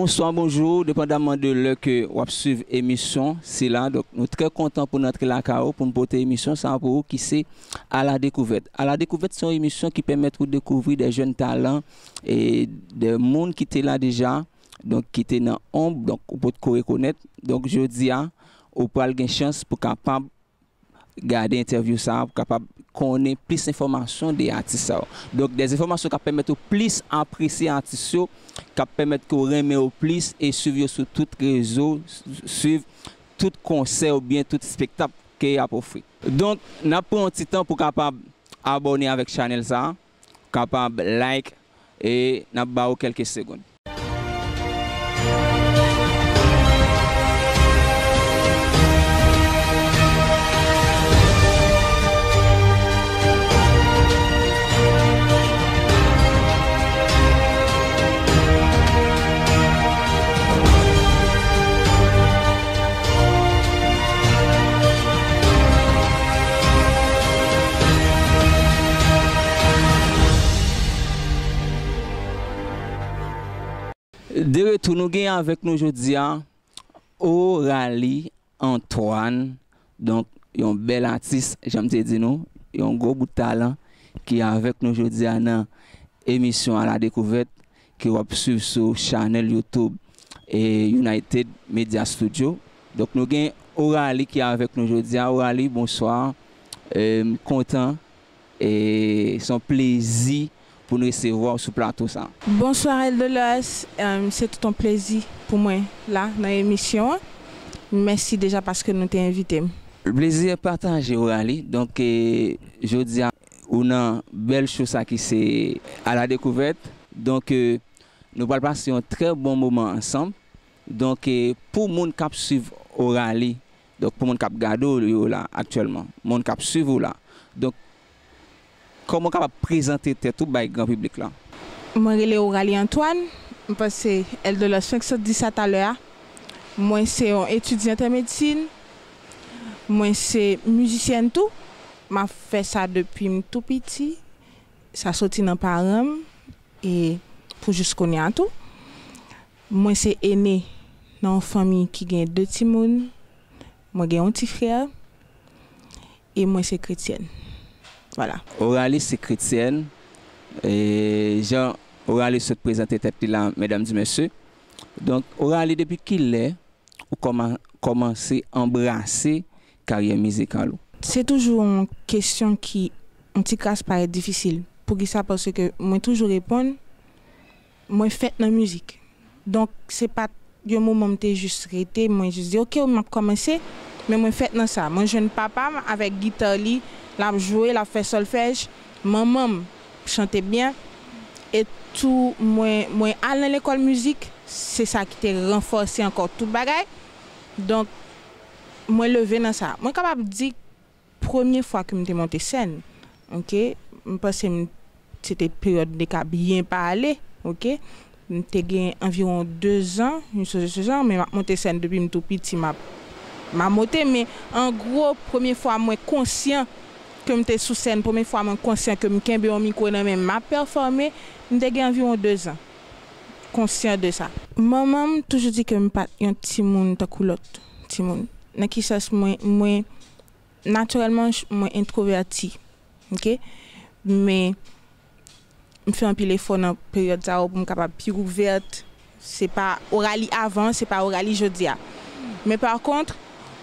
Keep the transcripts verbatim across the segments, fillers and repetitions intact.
Bonswa, bonjou, depandaman de lè ke w ap swiv emisyon sila. Donk, nou trè kontan pou n antre lakay ou, pou n pote emisyon sa a pou ou, ki se A la Dekouvèt. A la Dekouvèt, se yon emisyon ki pèmèt ou dekouvri de jèn talan e de moun ki te la deja, donk, ki te nan onb, donk, ou potko rekonèt. Donk, jodi a, ou pral gen chans pou kapab gade entèvyou sa a, pou kapab konnen plis enfòmasyon de atis sa yo. Donk, de enfòmasyon k ap pèmèt ou plis apresye atis yo, k ap pèmèt ke w renmen yo plis e swiv yo sou tout rezo, swiv tout konsè oubyen tout espektak ke y ap ofri. Donk, n ap pran yon ti tan pou kapab abòne avèk chanèl sa a, kapab like, e n ap ba ou kèlke segonn. De retou, nou gen avèk nou jodi a Oralie Antoine. Donk, yon bèl atis, jan m te di nou, yon gwo bout talan ki avèk nou jodi a nan emisyon A la Dekouvèt, ke w ap swiv sou chanèl YouTube e United Media Studio. Donk, nou gen Oralie ki avèk nou jodi a. Oralie, bonswa. E, m kontan e se yon plezi pou n resevwa w sou plato sa a. Bonswa, Eldolos. Em, se tout yon plezi pou mwen la nan emisyon an. Mèsi deja paske nou te envite m. Plezi pataje, Oralie. Donk, e, jodi a, ou nan bèl show sa ki se A la Dekouvèt. Donk, e, nou pral pase yon trè bon moman ansanm. Donk, e, pou moun k ap swiv Oralie, donk, pou moun k ap gade w yo la aktyèlman, moun k ap swiv ou la, donk, kòman w kapab prezante tèt ou bay gran piblik la? Mwen rele Oralie Antoine, m panse Eldolos fenk sot di sa talè a. Mwen se yon etidyant an medsin, mwen se mizisyèn tou, m ap fè sa depi m tou piti, sa soti nan paran m, e pou jis kounye a tou. Mwen se ene nan yon fanmi ki gen de timoun. Mwen gen yon ti frè e mwen se kretyèn. Vwala. Oralie se kretyèn. E jan Oralie sot prezante tèt li la, medam di mesye. Donk, Oralie, depi kilè ou kòman-, kòmanse anbrase karyè mizikal ou? Se toujou yon kesyon ki yon ti kras parèt difisil. Poukisa? Paske mwen toujou reponn, mwen fèt nan mizik. Donk, se pa t yon moman m te jis rete, mwen jis di, "Ok, m ap kòmanse," men mwen fèt nan sa. Mwen jwenn papa m avèk gita li, l ap jwe, l ap fè sòlfèj. Manman m chante byen. E tou, mwen, mwen al nan lekòl mizik, se sa ki te ranfòse ankò tout bagay. Donk, mwen leve nan sa. Mwen kapab di, premye fwa ke m te monte sèn, ok, m panse m, se te peryòd m te ka byen pale, ok. M te gen anviwon de zan, yon sou de zan, men m ap monte sèn depi m tou piti, m ap, m ap monte, men an gwo, premye fwa mwen konsyan ke m te sou sèn, premye fwa mwen konsyan ke m kenbe yon mikwo nan men m, m ap pèfòme, m te gen anviwon de zan. konsyan de sa. Manman m toujou di ke m pa t yon timoun tankou lòt timoun. Nan ki sans? Mwen, mwen, natirèlman, j- mwen entwovèti, oke? Men, m fè anpil efò nan peryòd sa yo pou m kapab pi ouvèt. Se pa Oralie avan, se pa Oralie jodi a. Men pa kont,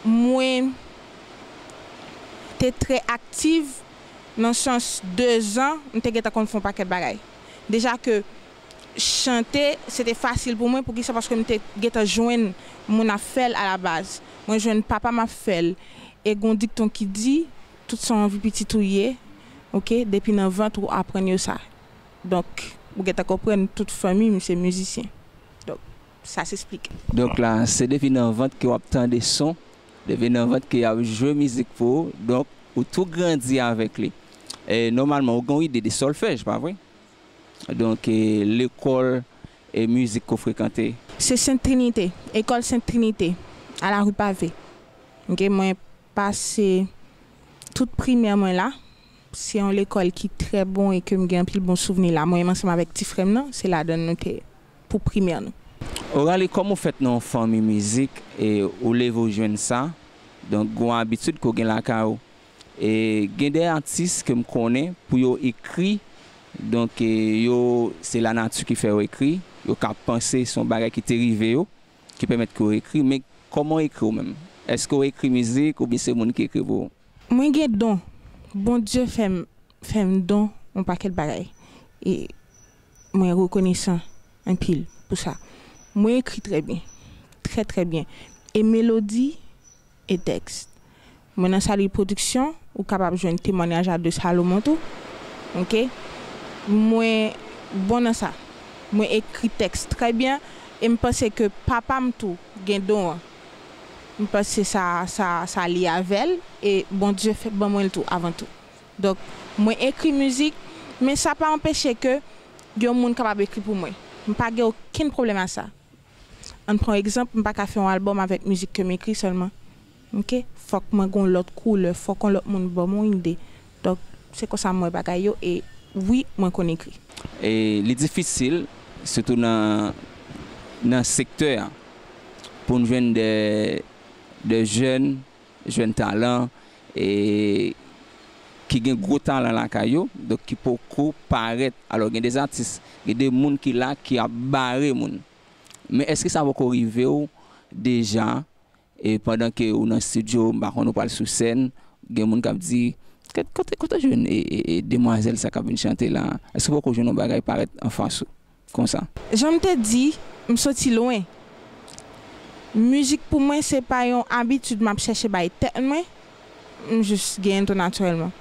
mwen te trè aktif nan sans de zan, m te gentan konn fè yon pakèt bagay. Deja ke chante, se te fasil pou mwen, poukisa? Paske m te gentan jwenn moun ap fè l alabaz. Mwen jwenn papa m ap fè l. E gon dikton ki di, tout sa w anvi pitit ou ye, oke, depi nan vant ou aprann yo sa. Donk, ou gentan konprann tout fanmi m se mizisyen. Donk, sa se esplike. Donk la, se depi nan vant ke w ap tande son, depi nan vant ke y ap jwe mizik pou ou, donk, ou tou grandi avèk li. E nòmalman, ou gen yon ide de sòlfèj, pa vre? Donk, e, lekòl e mizik ke w frekante? Se Sent Trinite, ekòl Sent Trinite, a la ri Pave. Oke, mwen pase tout primè mwen la. Se yon lekòl ki trè bon e ke m gen anpil bon souvni la. Mwen menm ansanm avèk ti frè m nan, se ladan l nou te pou primè nou. Oralie, kòman w fèt nan yon fanmi mizik e ou leve w jwenn sa? Donk, gon abitid ke w gen lakay ou. E gen de atis ke m konnen pou yo ekri, donk, e, yo, se lanati ki fè yo ekri, yo ka panse se yon bagay ki te rive yo, ki pèmèt ke yo ekri, men kòman w ekri w menm? Èske w ekri mizik oubyen se moun ki ekri pou ou? Mwen gen don. Bondye fè m, fè m don yon pakèt bagay. E mwen rekonesan anpil pou sa. Mwen ekri trè byen. Trè, trè byen. E melodi e tèks. Mwen nan Salut Production, ou kapab jwenn temwanyaj a de Salomon tou. Oke? Mwen bon nan sa. Mwen ekri tèks trè byen e m panse ke papa m tou gen don an. M panse sa, sa, sa lye avè l e Bondye fè ban mwen l tou avan tou. Donk, mwen ekri mizik, men sa pa anpeche ke yon moun kapab ekri pou mwen. M pa gen okenn pwoblèm a sa. Ann pran egzanp, m pa ka fè yon albòm avèk mizik ke m ekri sèlman. Oke? Fòk mwen gen yon lòt koulè, fòk yon lòt moun ban m yon ide. Donk, se konsa m wè bagay yo, e wi, mwen konn ekri. E li difisil, sitou nan, nan sektè a, pou n jwenn de, de jèn, jèn talan, e ki gen gwo talan lakay yo, donk ki poko parèt. Alò, gen de atis, gen de moun ki la, ki ap bare moun. Men èske sa poko rive w deja, e pandan ke ou nan estidyo, m pa konn, ou pral sou sèn, gen moun k ap di, "Kote, kote, kote w jwenn, e, e, e, demwazèl sa k ap vin chante la? Èske w poko jwenn yon bagay parèt anfas ou konsa?" Jan m te di, m soti lwen. Mizik pou mwen, se pa yon abitid m ap chèche bay tèt mwen. M jis genyen l tou natirèlman.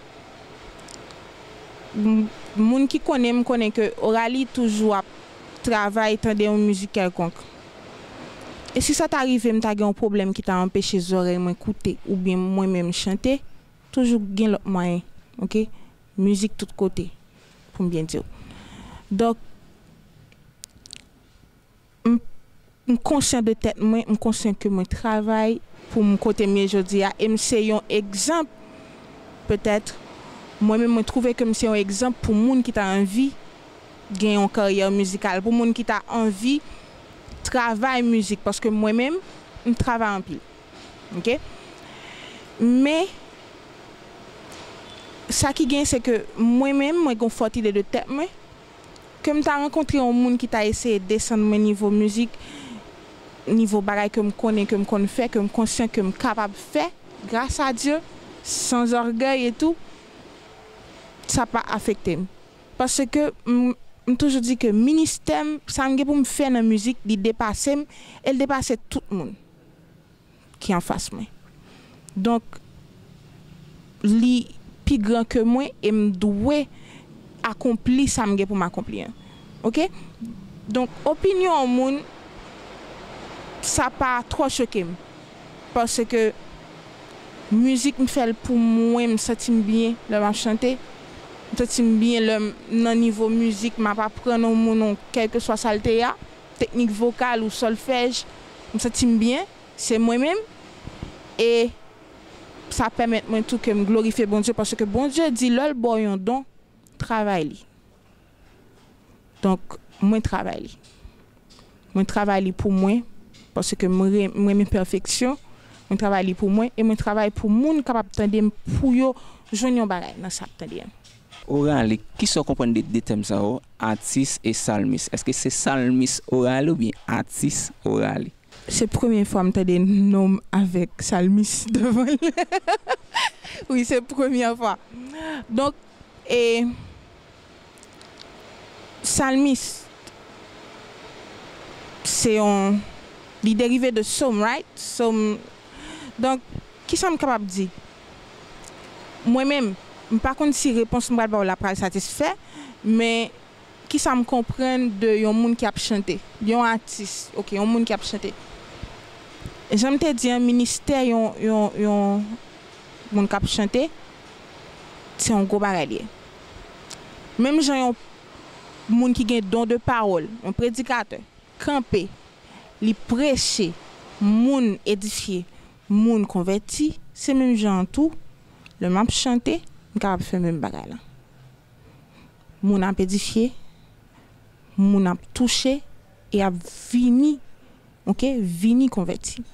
M- Moun ki konnen m konnen ke Oralie toujou ap travay tande yon mizik kèlkonk. E si sa ta rive m ta gen yon pwoblèm ki ta anpeche zòrèy mwen koute oubyen mwen menm chante, toujou gen lòt mwayen, oke? Mizik tout kote, pou m byen di w. Donk, m, m konsyan de tèt mwen, m konsyan ke mwen travay pou m kote m ye jodi a, e m se yon egzanp, petèt, mwen menm mwen twouve ke m se yon egzanp pou moun ki ta anvi gen yon karyè mizikal, pou moun ki ta anvi travay mizik, paske mwen menm, m travay anpil. Oke? Men, sa ki gen, se ke mwen menm, mwen gen yon fòt ide de tèt mwen, ke m ta rankontre yon moun ki ta eseye desann mwen nivo mizik, nivo bagay ke m konnen, ke m konn fè, ke m konsyan ke m kapab fè, gras a Dye, san zògèy e tou, sa pa afekte m. Paske m, m toujou di ke ministè m, sa m gen pou m fè nan mizik, li depase m, e l depase tout moun ki anfas mwen. Donk, li pi gran ke mwen e m dwe akonpli sa m gen pou m akonpli an. Oke? Donk, opinyon yon moun, sa pa twò choke m. Paske mizik, m fè l pou mwen, m santi m byen lè m ap chante. M santi m byen lè m nan nivo mizik, m ap aprann yon moun, yon kèlkeswa sa l te ye a, teknik vokal ou sòlfèj, m santi m byen. Se mwen menm. E sa pèmèt mwen tou ke m glorifye Bondye, paske Bondye di lè l ba w yon don, travay li. Donk, mwen travay li. Mwen travay li pou mwen, paske mwen re- mwen renmen pèfeksyon. Mwen travay li pou mwen e mwen travay pou moun kapab tande m, pou yo jwenn yon bagay nan sa ap tande a. Oraly, kisa w konprann de de tèm sa yo, atis e salmis? Èske se salmis Oraly oubyen atis Oraly? Se premye fwa m tande non m avèk salmis devan l. Wi, se premye fwa. Donk, e, salmis, se yon, li derive de sòm, right? Sòm. Donk, kisa m kapab di? Mwen menm, m pa konn si repons m pral ba w la pral satisfè, men kisa m konprann de yon moun ki ap chante? Yon atis, ok, yon moun ki ap chante. Jan m te di an, ministè yon, yon, yon moun k ap chante, se yon gwo bagay li ye. Menm jan yon moun ki gen don de pawòl, yon predikatè, kanpe, li preche, moun edifye, moun konvèti, se menm jan an tou, lè m ap chante, m kapab fè menm bagay la. Moun ap edifye, moun ap touche e ap vini, ok, vini konvèti.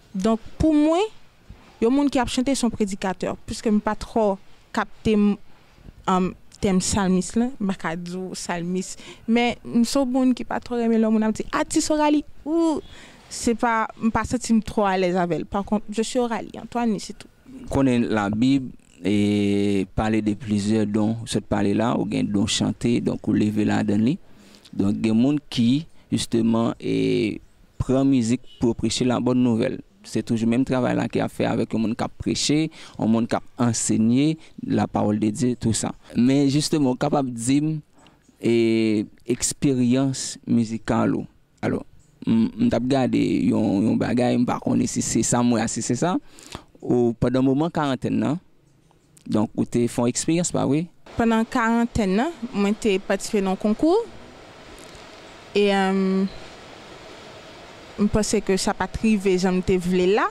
Donk, pou mwen, yon moun ki ap chante se yon predikatè, piske m pa twò kapte m, um, tèm salmis lan, m pa ka di w salmis, men m se yon moun ki pa twò renmen lè yon moun ap di, atis Oraly, ou, se pa, m pa santi m twò alèz avè l. Par contre, je suis Oraly Antoine, se tou. Konnen Labib e pale de plizyè don, ou sot pale la, ou gen don chante, donk ou leve ladan li. Donk gen moun ki, jisteman, e pran mizik pou yo preche la bòn nouvèl. Se toujou menm travay la ke y ap fè avèk yon moun k ap preche, yon moun k ap ansenye la pawòl de Dye, tou sa. Men jisteman, ou kapab di m, e, eksperyans mizikal ou? Alò, m, m t ap gade yon, yon bagay, m pa konnen si se sa m wè a, si se sa. Ou, pandan moman karantèn nan, donk, ou te fè yon eksperyans, pa vre? Pandan karantèn nan, mwen te patisipe nan yon konkou. E, um, m panse ke sa pa t rive jan m te vle l la,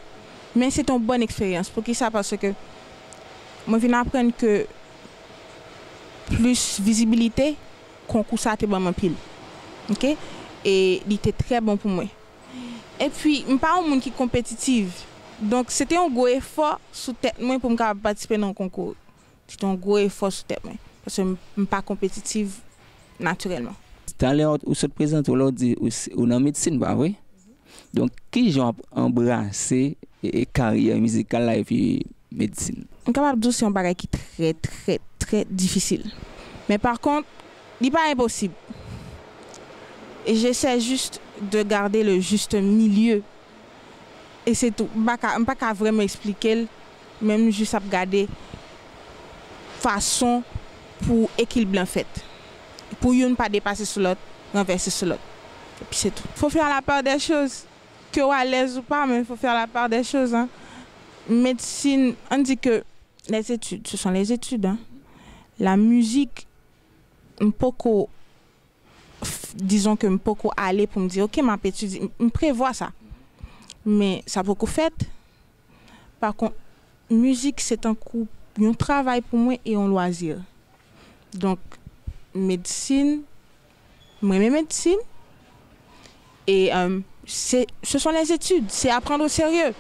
men se te yon bòn eksperyans. Poukisa? Paske mwen vin aprann ke plis vizibilite, konkou sa te ban m anpil. Ok? E li te trè bon pou mwen. Epi, m pa yon moun ki konpetitiv. Donk, se te yon gwo efò sou tèt mwen pou m kapab patisipe nan yon konkou. Se te yon gwo efò sou tèt mwen. Paske m, m pa konpetitiv natirèlman. Talè ou sot prezante w la, ou di ou, s- ou nan medsin, pa vre? Donk, kijan w ap anbrase e, e karyè mizikal la epi medsin? M kapab di w se yon bagay ki trè, trè, trè difisil. Men pa kont, li pa enposib. E j'essaie juste de garder le juste milieu. E se tou. M pa ka, m pa ka vrèman eksplike l, men m jis ap gade fason pou ekilib lan fèt. Pou youn pa depase sou lòt, ranvèse sou lòt. Epi se tou. Faut faire la part des choses. Ke w alèz ou pa, men faut faire la part des choses, hein. Medsin, ann di ke les études, ce sont les études, hein. La musique, m poko, f- disons que m poko ale pou m di, ok, m ap etidye, m- m prevwa sa. Men sa poko fèt. Pa kont, mizik se tankou yon travay pou mwen e yon lwazi. Donk, medsin, mwen renmen medsin. E, um, se, ce sont les études, c'est à prendre au sérieux.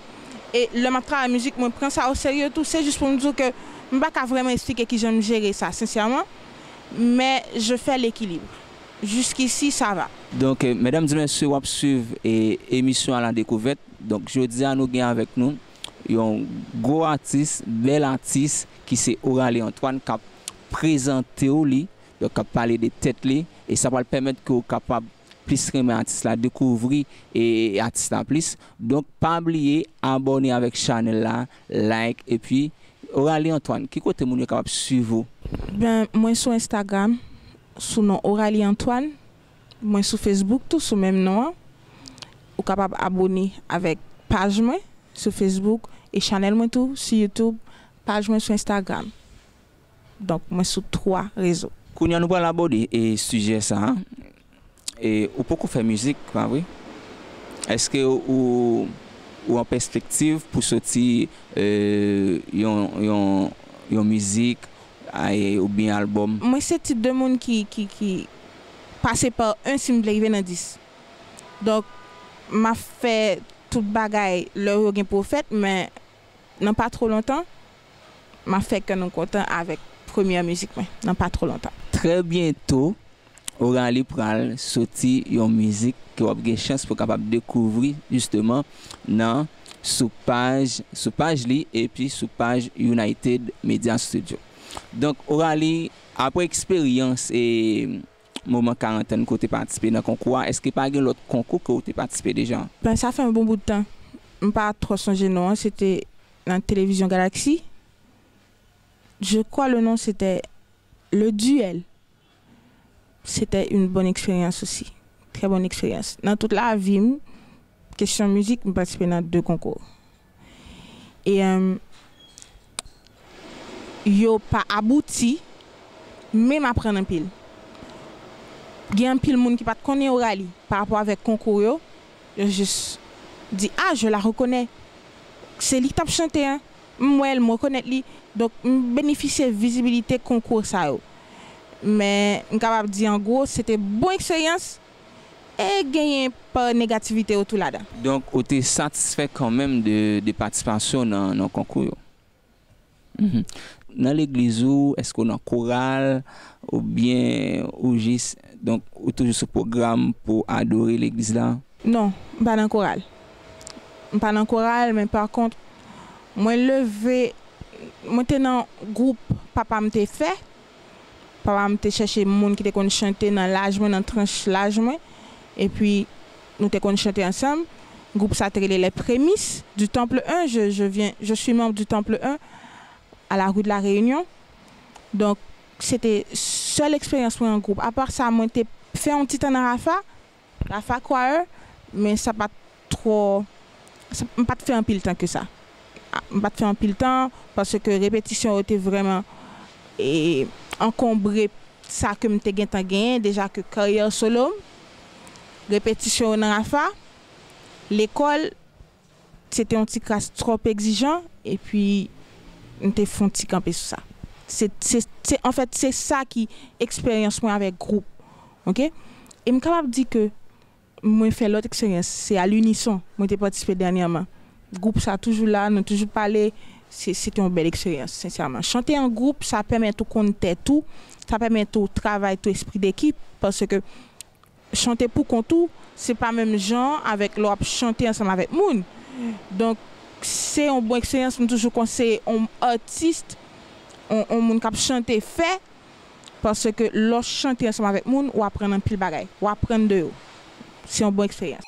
E lè m ap travay mizik, mwen pran sa o serye tou. Se jis pou m di w ke m pa ka vrèman eksplike kijan m jere sa, sensèman. Men je fais l'équilibre. Jusqu'ici, ça va. Donk, euh, medam e mesye, w ap swiv e, emisyon A la Découverte. Donk, jodi a, nou gen avèk nou yon gwo atis, bèl atis, ki se Oraly Antoine, k ap prezante w li, donk, k ap pale de tèt li, e sa pral pèmèt ke w kapab plis renmen atis la, dekouvri e, atis la plis. Donk, pa bliye abòne avèk chanèl la, like, epi Oraly Antoine, ki kote moun yo kapab swiv ou? Ben, mwen sou Instagram, sou non Oraly Antoine. Mwen sou Facebook tou, sou menm non an. Ou kapab abòne avèk paj mwen sou Facebook e chanèl mwen tou sou YouTube, paj mwen sou Instagram. Donk, mwen sou twa rezo. Kounye a nou pral abòde e sijè sa a. E ou poko fè mizik, pa vre? Èske ou, ou an pèspektiv pou soti e, yon, yon, yon mizik a, e, oubyen albòm? Mwen se tip de moun ki, ki, ki pase pa en si m vle rive nan dis. Donk, m ap fè tout bagay lè yo gen pou yo fèt, men nan pa twò lontan, m ap fè kè nou kontan avèk premyè mizik mwen, nan pa twò lontan. Trè byento, Oralie pral soti yon mizik ke w ap gen chans pou kapab dekouvri jisteman nan sou paj, sou paj li epi sou paj United Media Studio. Donk, Oralie, apre eksperyans e moman karant an ke w te patisipe nan konkou a, èske pa gen lòt konkou ke w te patisipe deja? Ben, sa fè yon bon bout tan. M pa twò sonje non an, se te nan televizyon Galaxy. Je crois le nom c'était Le Duel. C'était une bonne expérience aussi. Très bonne expérience. Nan tout lavi m, kesyon mizik, m patisipe nan de konkou. E, euh, yo pa abouti, men m aprann anpil. Gen anpil moun ki pa t konnen Oralie pa rapò avèk konkou yo. Yo jis di, "Ah, je la reconnais. Se li k t ap chante an. M wè l, m rekonèt li." Donk, m benefisye vizibilite konkou sa yo. Men, m kapab di, an gwo, se te bon eksperyans e genyen pa negativite yo tou ladan. Donk, ou te satisfè kanmenm de, de patisipasyon nan, nan konkou yo? Mhm. Nan legliz ou, èske w nan koral, oubyen ou jis, donk, ou toujou sou pwogram pou adore legliz la? Non, m pa nan koral. M pa nan koral, men pa kont, mwen leve, mwen te nan gwoup papa m te fè. Papa m te chèche moun ki te konn chante nan laj mwen, nan tranch laj mwen. Epi, nou te konn chante ansanm. Gwoup sa te rele Les Prémices du Temple un. Je, je viens, je suis membre du Temple un à la rue de la Réunion. Donk, se te sèl eksperyans mwen an gwoup. Apa sa, mwen te fè yon ti tan nan Rafa, Rafa Choir, men sa pa t twò, sa, m pa t fè anpil tan ke sa. A, m pa t fè anpil tan, paske repetisyon yo te vrèman, e, ankonbre sa ke m te gentan genyen, deja ke karyè solo m, repetisyon yo nan Rafa, lekòl, se te yon ti kras twòp egzijan, epi m te fè yon ti kanpe sou sa. Se, se, se, anfèt, se sa ki eksperyans mwen avèk gwoup, oke? E m kapab di ke mwen fè lòt eksperyans, se a l'Unisson, mwen te patisipe dènyèman. Gwoup sa toujou la, nou toujou pale, se, se te yon bèl eksperyans, sensèman. Chante an gwoup, sa pèmèt ou konn tèt ou, sa pèmèt ou travay tou espri dekip, paske chante pou kont ou, se pa menm jan avèk lè w ap chante ansanm avèk moun. Donk, se yon bon eksperyans, m toujou konseye yon atis, yon, yon moun k ap chante fè, paske lè w chante ansanm avèk moun, w aprann anpil bagay. W aprann de yo. Se yon bon eksperyans.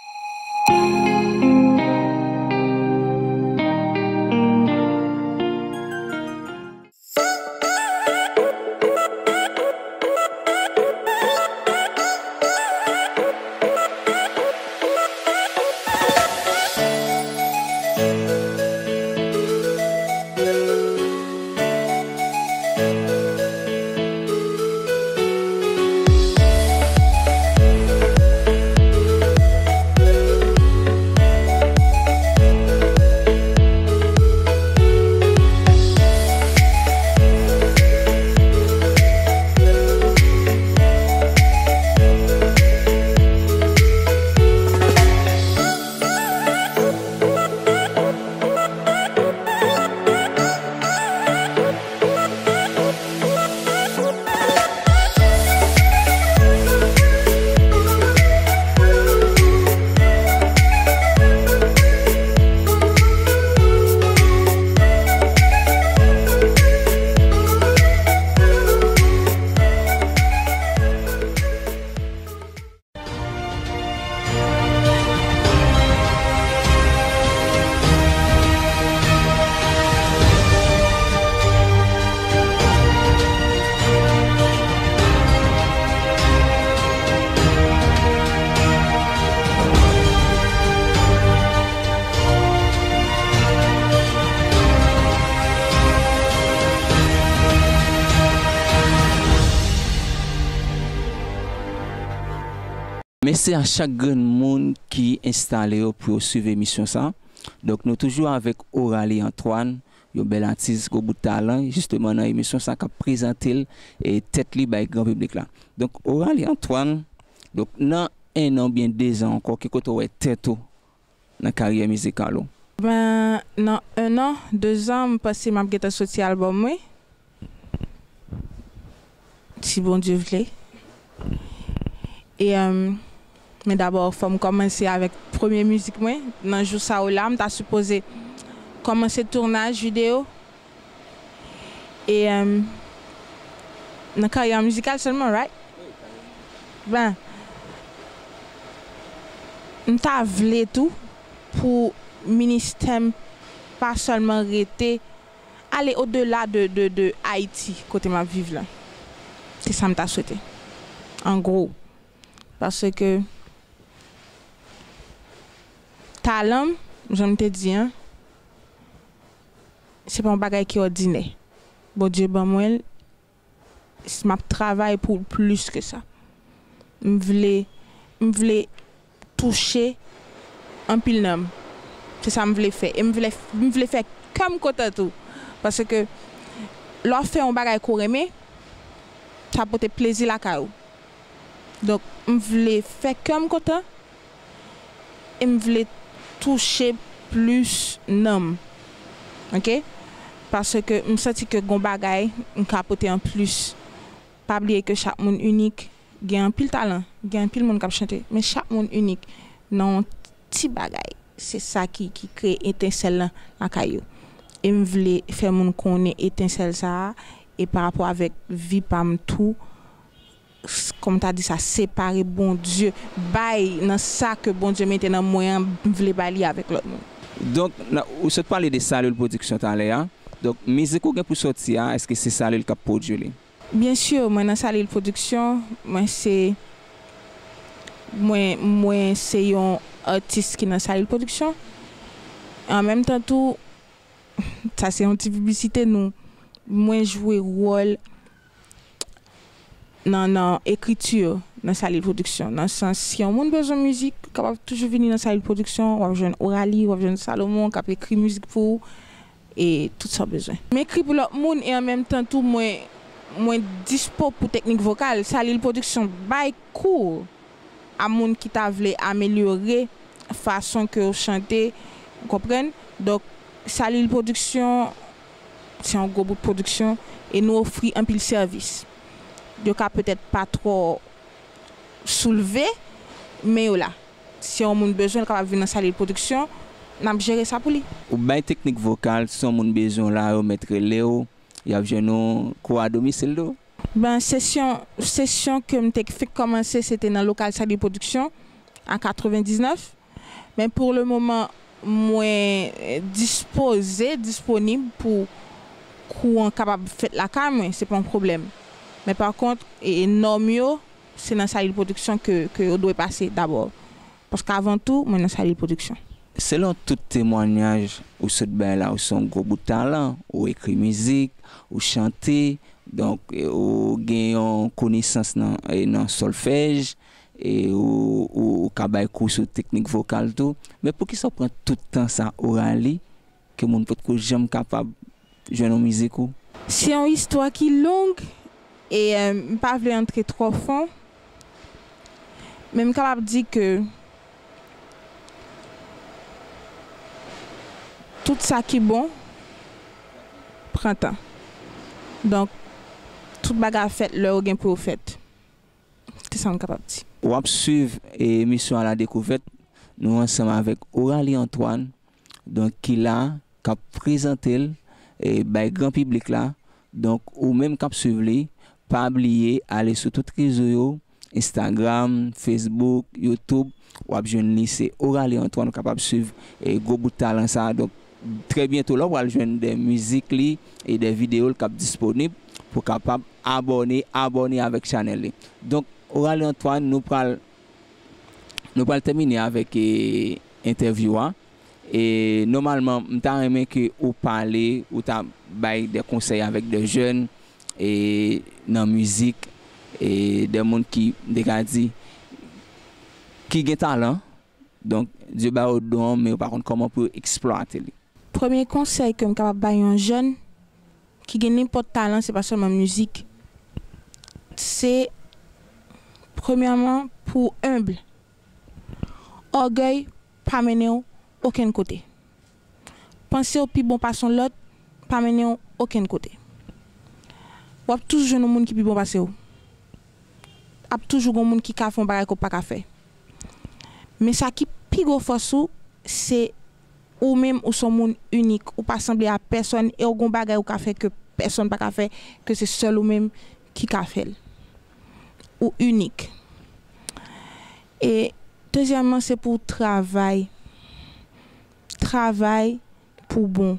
Mèsi a chak grenn moun ki enstale yo pou yo swiv emisyon sa. Donk, nou toujou avèk Oralie Antoine, yon bèl atis, gwo bout talan, jisteman nan emisyon sa k ap prezante l, e, tèt li bay gran piblik la. Donk, Oralie Antoine, donk, nan En an oubyen de zan ankò, ki kote w wè tèt ou nan karyè mizikal ou? Ben, nan en an, de zan, m panse m ap gentan soti albòm mwen. Si Bondye vle. E, euh, men dabò, fò m kòmanse avèk premye mizik mwen. Nan jou sa yo la, m ta sipoze kòmanse tounaj videyo. E, euh, nan karyè mizikal sèlman, right? Ben, m ta vle tou pou ministè m pa sèlman rete, ale odela de, de, de Ayiti, kote m ap viv la. Se sa m ta swete. An gwo. Paske talan m, jan m te di an, se pa yon bagay ki òdinè. Bondye ban mwen l, m ap travay pou l plis ke sa. M vle, m vle touche anpil nanm. Se sa m vle fè. E m vle, m vle fè kè m kontan tou. Paske lè w ap fè yon bagay ke w renmen, sa pote plezi lakay ou. Donk, m vle fè kè m kontan e m vle touche plis nanm. Oke? Paske m santi ke gon bagay m ka pote an plis. Pa bliye ke chak moun inik, gen anpil talan, gen anpil moun k ap chante, men chak moun inik nan yon ti bagay. Se sa ki, ki kreye etensèl lan lakay yo. E m vle fè moun konnen etensèl sa a, e pa rapò avèk vi pa m tou, s- kòm ta di sa, separe Bondye, bay nan sa ke Bondye mete nan mwen an, m vle bay li avèk lòt moun. Donk, nan- ou sot pale de Salil Production talè a. Donk, mizik ou gen pou sòti a, èske se Salil k ap pwodui li? Byen si, mwen nan Salil Production, mwen se, mwen, mwen se yon atis ki nan Salil Production. An menm tan tou, sa se yon ti piblisite nou, mwen jwe wòl nan, nan ekriti nan Salil Production. Nan sans, si yon moun bezwen mizik, kapab toujou vini nan Salil Production, w ap jwenn Oralie, w ap jwenn Salomon k ap ekri mizik pou ou, e tout sa w bezwen. M ekri pou lòt moun e an menm tan tou mwen, mwen dispo pou teknik vokal. Salil Production bay kou a moun ki ta vle amelyore fason ke yo chante, ou konprann? Donk, Salil Production, se yon gwo bout pwodiksyon e nou ofri anpil sèvis. Yo ka petèt pa twò soulve, men yo la. Si yon moun bezwen, l kapab vin nan Salil Production, n ap jere sa pou li. Ou bay teknik vokal, si yon moun bezwen w la, yo mèt rele w, y ap jwenn ou kou a domisil tou? Ben, sesyon, sesyon ke m te fèk kòmanse, se te nan lokal Salil Production, a katrevendiznèf. Men pou le moman, mwen dispoze, disponib pou kou an kapab fèt lakay mwen, se pa yon pwoblèm. Men pa kont, e, e nòm yo, se nan Salil Production ke, ke yo dwe pase dabò. Paske avan tou, mwen nan Salil Production. Selon tout temwanyaj ou sot bay la, ou se yon gwo bout talan, ou ekri mizik, ou chante, donk, e, ou gen yon konesans nan, e, nan sòlfèj, e ou, ou, ou ka bay kou sou teknik vokal tou. Men poukisa w pran tout tan sa, Oralie, ke moun potko janm kapab jwenn yon mizik ou? Se yon istwa ki long e, eh, m pa vle antre twò fon, men m kapab di ke tout sa ki bon pran tan. Donk, tout bagay ap fèt lè yo gen pou yo fèt. Se sa m kapab di. W ap swiv emisyon A la Découverte. Nou ansanm avèk Oralie Antoine, donk, ki la, k ap prezante l, e, bay gran piblik la. Donk, ou menm k ap swiv li, pa bliye ale sou tout rezo yo, Instagram, Facebook, YouTube, w ap jwenn li, se Oralie Antoine, ou kapab swiv, e, gwo bout talan sa. Donk, trè byento, la, w pral jwenn de mizik li e de videyo l k ap disponib pou w kapab abòne, abòne avèk chanèl li. Donk, Oralie Antoine, nou pral, nou pral tèmine avèk, e, entèvyou a. E nòmalman, m ta renmen ke ou pale, ou ta bay de konsèy avèk de jèn, e, nan mizik, e, de moun ki, m te ka di, ki gen talan. Donk, Dye ba yo don an, men yo pa konn kòman pou yo eksplwate li. Premye konsèy ke m kapab bay yon jèn ki gen nenpòt talan, se pa sèlman mizik. Se, premyèman, pou w enb. Ògèy pa mennen w okenn kote. Panse w pi bon pase yon lòt pa mennen w okenn kote. W ap toujou jwenn yon moun ki pi bon pase w. Ap toujou gen yon moun ki ka fè yon bagay ke w pa ka fè. Men sa ki pi gwo fòs ou, se ou menm, ou se yon moun inik. Ou pa sanble a pèsòn e w gen yon bagay ou ka fè ke pèsòn pa ka fè, ke se sèl ou menm ki ka fè l. Ou inik. E dezyèmman, se pou w travay. Travay pou bon.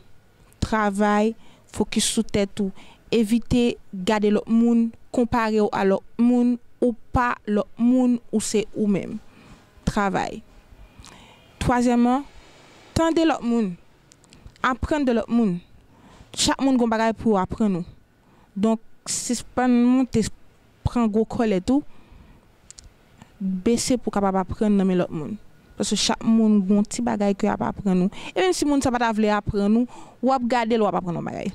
Travay, fokis sou tèt ou. Evite gade lòt moun, konpare w a lòt moun, ou pa lòt moun, ou se ou menm. Travay. Twazyèmman, tande lòt moun. Aprann de lòt moun. Chak moun gen yon bagay pou yo aprann ou. Donk, sispann monte, pran gwo kòlèt ou, bese pou w kapab aprann nan men lòt moun. Paske chak moun gen yon ti bagay ke y ap aprann ou. E menm si moun sa pa ta vle aprann ou, w ap gade l, w ap aprann yon bagay.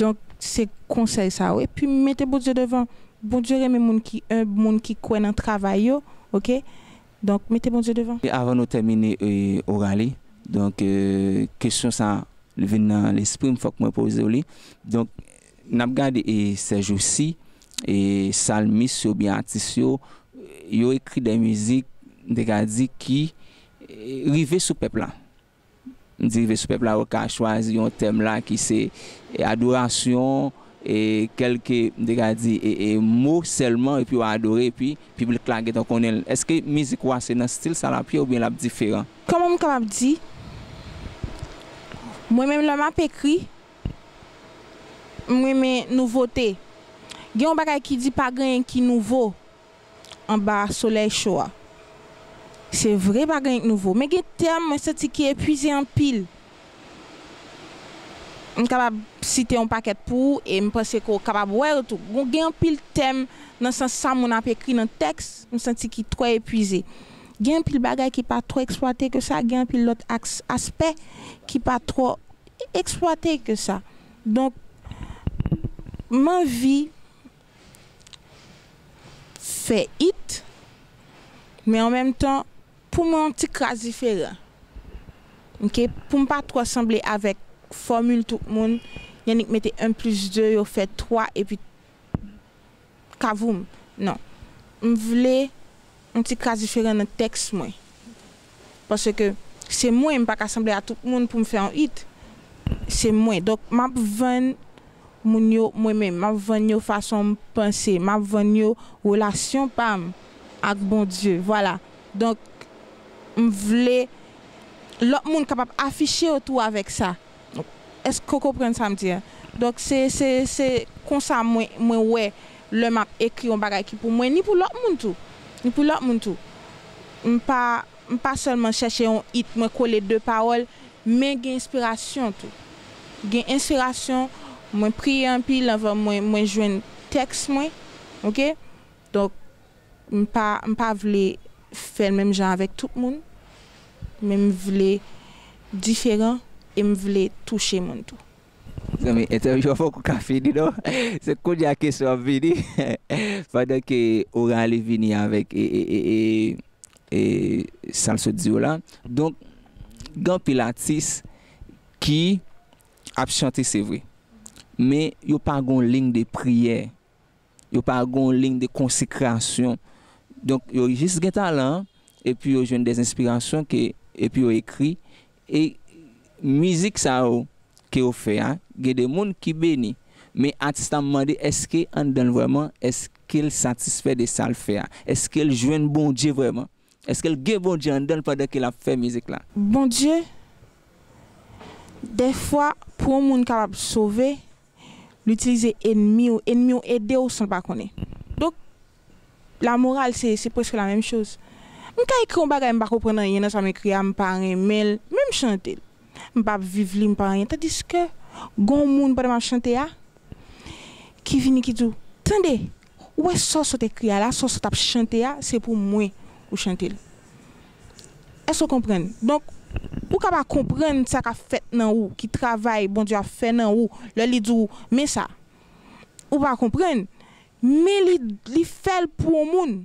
Donk, se konsèy sa yo. Epi, mete Bondye devan. Bondye renmen moun ki enb, moun ki kwè nan travay yo, oke? Donk, mete Bondye devan. E avan nou tèmine, e, Oralie, donk, e, kesyon sa vin nan lespri m, fòk mwen poze w li. Donk, n ap gade, e, sèjousi, e, salmis yo oubyen atis yo, yo ekri de mizik, m te ka di, ki, e, rive sou pèp la. M di rive sou pèp la, yo ka chwazi yon tèm la ki se, e, adorasyon, e, kèlke, m te ka di, e, e, mo sèlman, epi yo adore, epi piblik la gentan konnen l. Èske mizik ou a se nan stil sa l ap ye oubyen l ap diferan? Kòman m kapab di, mwen menm lè m ap ekri, m renmen nouvote. Gen yon bagay ki di pa gen anyen ki nouvo anba solèy cho a. Se vre, pa gen anyen k nouvo, men gen tèm mwen santi ki epuize anpil. M kapab site yon pakèt pou ou e m panse ke w kapab wè yo tou. Gon, gen anpil tèm nan sans sa moun ap ekri nan tèks, m santi ki twò epuize. Gen anpil bagay ki pa twò eksplwate ke sa, gen anpil lòt aks-, aspè ki pa twò eksplwate ke sa. Donk, m anvi fè it, men an menm tan, pou mwen, yon ti kras diferan. Oke? Pou m pa twò sanble avèk fòmil tout moun, y annik mete un plus deux, yo fè twa, epi kavoum. Non. M vle yon ti kras diferan nan tèks mwen. Paske se mwen, m pa ka sanble a tout moun pou m fè yon it. Se mwen. Donk, m ap vann moun yo mwen menm. M ap vann yo fason m panse. M ap vann yo relasyon pa m ak Bondye. Vwala. Donk, m vle lòt moun kapab afiche yo tou avèk sa. Èske w konprann sa m di a? Donk, se, se, se konsa mwen, mwen wè lè m ap ekri yon bagay ki pou mwen, ni pou lòt moun tou. Ni pou lòt moun tou. M pa, m pa sèlman chèche yon it, mwen kole de pawòl, men gen enspirasyon tou. Gen enspirasyon, mwen priye anpil anvan mwen, mwen jwenn tèks mwen, oke? Donk, m pa, m pa vle fè l menm jan avèk tout moun, men m vle diferan e m vle touche moun tou. Zanmi, entèvyou an poko ka fini non. Se kounye a kesyon ap vini. Pandan ke Oralie vini avèk e, e, e, e, e sa l sot di yo la. Donk, gen anpil atis ki ap chante, se vre. Men yo pa gon liy de priyè. Yo pa gon liy de konsekrasyon. Donk, yo jis gen talan an, epi yo jwenn de enspirasyon ke, epi yo ekri. E mizik sa yo ke yo fè a, gen de moun ki beni. Men atis la, m mande, èske anndan l vrèman, èske l satisfè de sa l fè a? Èske l jwenn Bondye vrèman? Èske l gen Bondye anndan l pandan ke l ap fè mizik la? Bondye, dèfwa, pou yon moun kapab sove, l itilize ènmi w, ènmi w ede w san l pa konnen. Donk, lamoral, se, se prèske la menm choz. M ka ekri yon bagay, m pa konprann anyen nan sa m ekri a, m pa renmen l, men m chante l. M p ap viv li, m pa anyen. Tandiske, gon moun pandan m ap chante a, ki vini, ki di w, tande, ou wè sa w sot ekri a la, sa w sot ap chante a, se pou mwen ou chante l. Èske w konprann? Donk, ou ka pa konprann sa k ap fèt nan ou, ki travay Bondye ap fè nan ou, lè li di w, men sa. Ou pa konprann, men li, li fè l pou yon moun.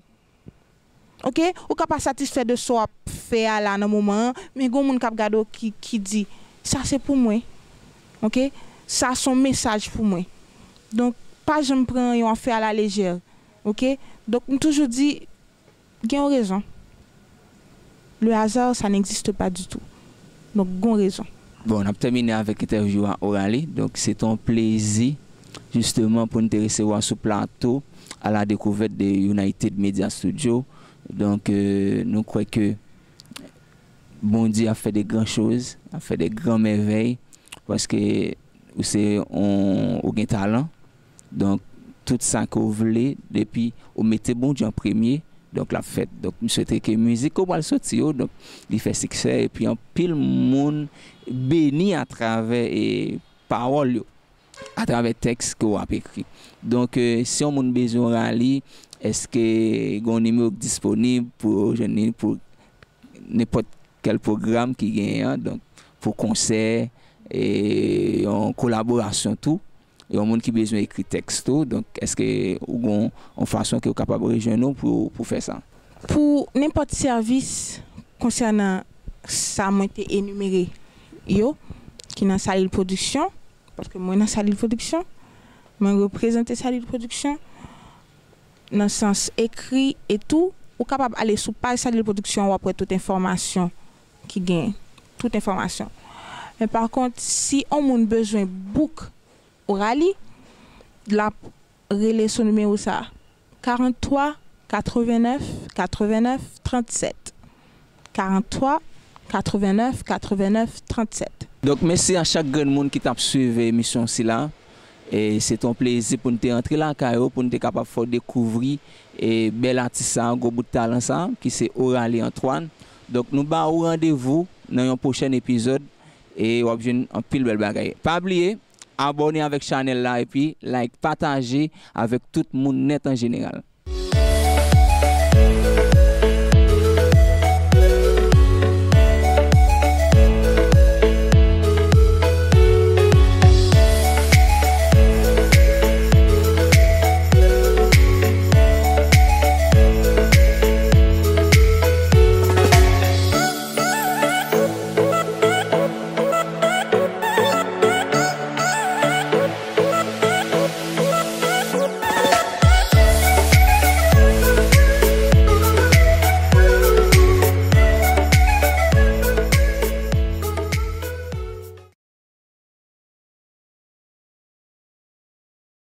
Ok, ou ka pa satisfè de sa w ap fè a la nan moman an, men gen moun k ap gade w ki, ki di, sa se pou mwen. Ok, sa se yon mesaj pou mwen. Donk, pa janm pran yon afè a la lejè. Ok, donk m toujou di, gen yon rezon. Le hasard, ça n'existe pas du tout. Donk, gen yon rezon. Bon, n ap tèmine avèk entèvyou a Oraly. Donk, se te yon plezi, jisteman, pou n te resevwa sou plato à la découverte de United Media Studio. Donk, euh, nou kwè ke Bondye ap fè de gran choz, ap fè de gran mèvèy, paske ou se yon, ou gen talan. Donk, tout sa ke w vle, depi ou mete Bondye an premye, donk, l ap fèt. Donk, m swete ke mizik ke w pral soti yo, donk, li fè siksè, epi anpil moun beni atravè, e, pawòl yo, atravè tèks ke w ap ekri. Donk, e, si yon moun bezwen Oraly, èske gen yon nimewo k disponib pou yo jwenn li pou nenpòt kèl pwogram ki genyen an, donk, pou konsè, e, yon kolaborasyon tou, yon moun ki bezwen ekri tèks tou, donk, èske ou gen yon fason ke w kapab rejwenn ou pou, pou fè sa? Pou nenpòt sèvis konsènan sa mwen te enimere yo, ki nan Salil Pwodiksyon, paske mwen nan Salil Pwodiksyon, mwen reprezante Salil Pwodiksyon, nan sans ekri e tou, ou kapab ale sou paj Salil Pwodiksyon, w ap wè tout enfòmasyon ki gen, tout enfòmasyon. Men pa kont, si yon moun bezwen book Oraly, l ap rele sou nimewo sa a, karant twa, katrevennnèf, katrevennnèf, trannsèt. Karant twa, katrevennnèf, katrevennnèf, trannsèt. Donk, mèsi a chak grenn moun ki t ap swiv emisyon sila. E se te yon plezi pou n te antre lakay ou, pou n te kapab fè w dekouvri, e, bèl atis sa a, gwo bout talan sa a, ki se Oraly Antoine. Donk, nou ba ou randevou nan yon pwochèn epizòd, e w ap jwenn anpil bèl bagay. Pa bliye, abòne avèk chanèl la, epi like, pataje avèk tout moun nèt an jeneral.